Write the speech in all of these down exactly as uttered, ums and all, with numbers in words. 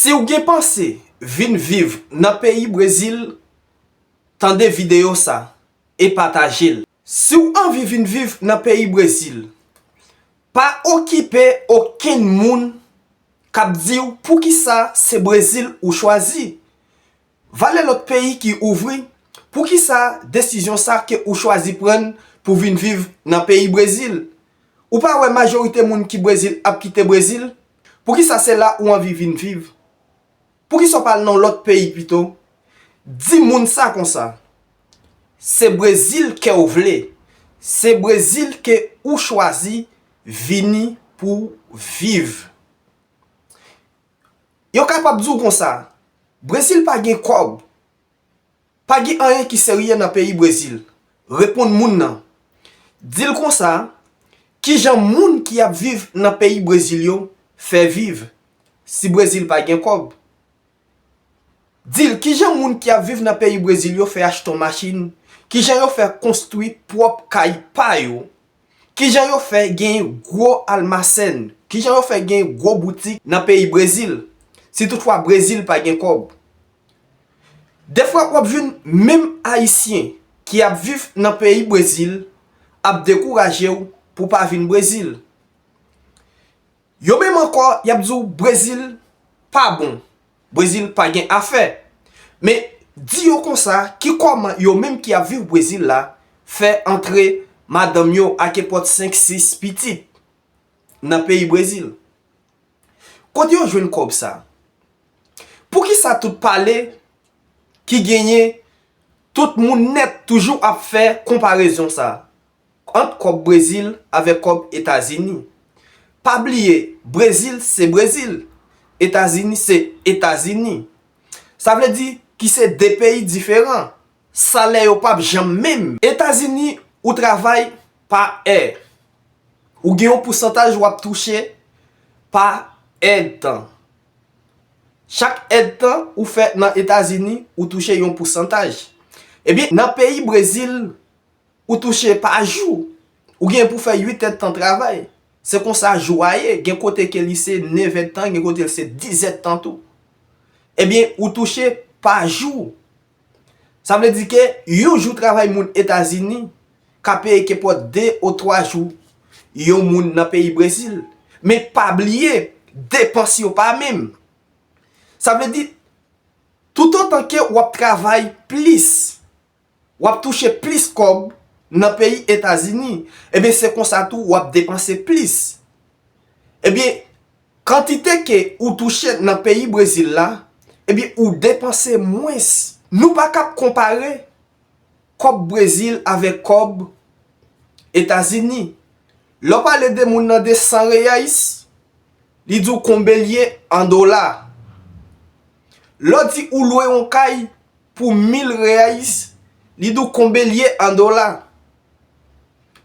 Si w gen panse vin viv nan peyi Brezil, tande videyo sa e pataje l. Si w anvi vin viv nan peyi Brezil, pa okipe okenn moun k ap di w poukisa se Brezil ou chwazi. Valè lòt peyi ki ouvri, poukisa desizyon sa ke ou chwazi pran pou vin viv nan peyi Brezil? Ou pa wè majorite moun ki Brezil ap kite Brezil? Poukisa se la ou anvi vin viv? Poukisa w pa al nan lòt peyi pito? Di moun sa konsa. Se Brezil ke w vle. Se Brezil ke ou chwazi vini pou viv. Yo kapab di w konsa, Brezil pa gen kòb. Pa gen anyen ki serye nan peyi Brezil. Reponn moun nan. Di l konsa, kijan moun ki ap viv nan peyi Brezil yo fè viv si Brezil pa gen kòb? Di l kijan moun ki ap viv nan peyi Brezil yo fè achte yon machin, kijan yo fè konstwi pwòp kay pa yo, kijan yo fè gen gwo almasèn, kijan yo fè gen gwo boutik nan peyi Brezil, si toutfwa Brezil pa gen kòb. Defwa w ap jwenn menm Ayisyen ki ap viv nan peyi Brezil ap dekouraje w pou w pa vin Brezil. Yo menm ankò, y ap di w Brezil pa bon, Brezil pa gen afè. Men, di yo konsa, ki kòman yo menm ki ap viv Brezil la fè antre madanm yo ak nenpòt senk, sis pitit nan peyi Brezil? Kote yo jwenn kòb sa? Poukisa tout pale ki genyen, tout moun nèt toujou ap fè konparezon sa ant kòb Brezil avèk kòb Etazini? Pa bliye, Brezil se Brezil, Etazini se Etazini. Sa vle di ki se de peyi diferan. Salè yo p ap janm menm. Etazini, ou travay pa è. Ou gen yon pousantaj w ap touche pa èdtan. Chak èdtan ou fè nan Etazini, ou touche yon pousantaj. Ebyen, nan peyi Brezil, ou touche pa jou. Ou gen pou fè uit èdtan travay. Se konsa jou a ye. Gen kote ke li se nèf èdtan, gen kote li se diz èdtan tou. Ebyen, ou touche pa jou. Sa vle di ke yon jou travay moun Etazini ka peye kenpòt de ou twa jou yon moun nan peyi Brezil. Men pa bliye, depans yo pa menm. Sa vle di, toutotan ke w ap travay plis, w ap touche plis kòb nan peyi Etazini, ebyen se konsa tou w ap depanse plis. Ebyen, kantite ke ou touche nan peyi Brezil la, ebyen ou depanse mwens. Nou pa kab konpare kòb Brezil avèk kòb Etazini. Lè w pale de moun nan de san reais, li di w konbe l ye an dola. Lè w di ou lwe yon kay pou mil reais, li di w konbe l ye an dola.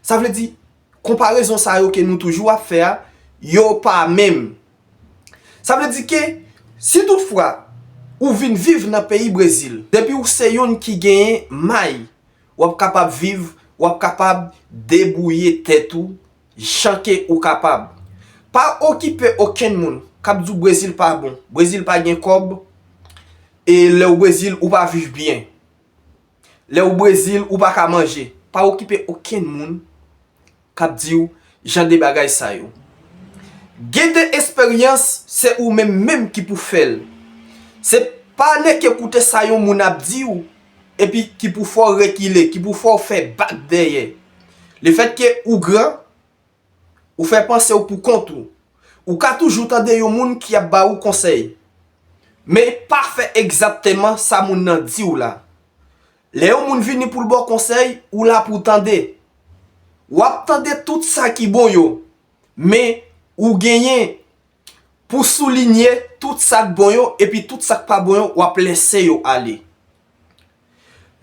Sa vle di, konparezon sa yo ke nou toujou ap fè a, yo pa menm. Sa vle di ke, si toutfwa ou vin viv nan peyi Brezil, depi ou se youn ki genyen may, w ap kapab viv, w ap kapab debouye tèt ou jan ke ou kapab. Pa okipe okenn moun k ap di w Brezil pa bon, Brezil pa gen kòb, e lè w Brezil ou pa viv byen. Lè w Brezil, ou pa ka manje. Pa okipe okenn moun k ap di w jan de bagay sa yo. Gen de esperyans, se ou menm menm ki pou fè l. Se pa nèke koute sa yon moun ap di w, epi ki pou fè w rekile, ki pou fè w fè bak dèyè. Lefètke ou gran, ou fè panse w pou kont ou. Ou ka toujou tande yon moun ki ap ba ou konsèy. Men pa fè egzakteman sa moun nan di w la. Lè yon moun vini pou l ba w konsèy, ou la pou w tande. W ap tande tout sa ki bon yo, men ou genyen pou soulinye tout sa k bon yo, epi tout sa k pa bon yo, w ap lese yo ale.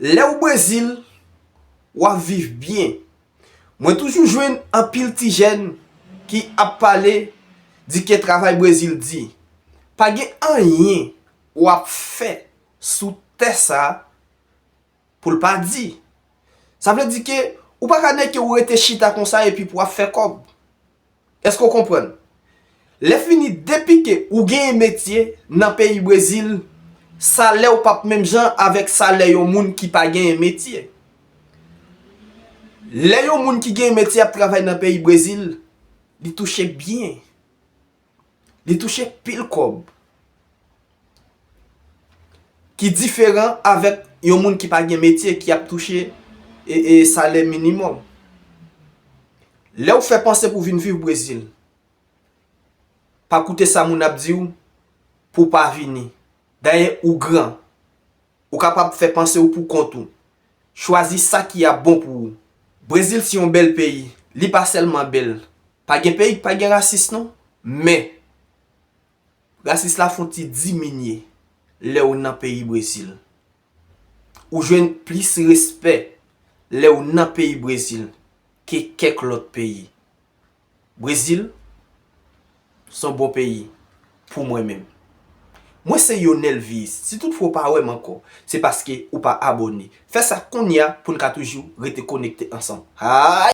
Lè w Brezil, w ap viv byen. Mwen toujou jwenn anpil ti jèn ki ap pale, di ke travay Brezil di. Pa gen anyen w ap fè sou tè sa pou l pa di. Sa vle di ke ou pa ka nèke ou rete chita konsa epi pou w ap fè kòb. Èske w konprann? Lè fini, depi ke ou genyen metye nan peyi Brezil, salè w p ap menm jan avèk salè yon moun ki pa genyen metye. Lè yon moun ki genyen metye ap travay nan peyi Brezil, li touche byen. Li touche pil kòb. Ki diferan avèk yon moun ki pa gen metye, ki ap touche e, e salè minimòm. Lè w fè panse pou w vin viv Brezil, pa koute sa moun ap di w pou w pa vini. Dayè, ou gran. Ou kapab fè panse w pou kont ou. Chwazi sa ki ap bon pou ou. Brezil se yon bèl peyi. Li pa sèlman bèl. Pa gen peyi ki pa gen rasis non. Men, rasis la fon ti diminye lè w nan peyi Brezil. Ou jwenn plis respè lè w nan peyi Brezil ke kèk lòt peyi. Brezil se yon bon peyi pou mwen menm. Mwen se Yonel Viis. Si toutfwa w pa wè m ankò, se paske ou pa abòne. Fè sa kounye a pou n ka toujou rete konekte ansanm. Ay!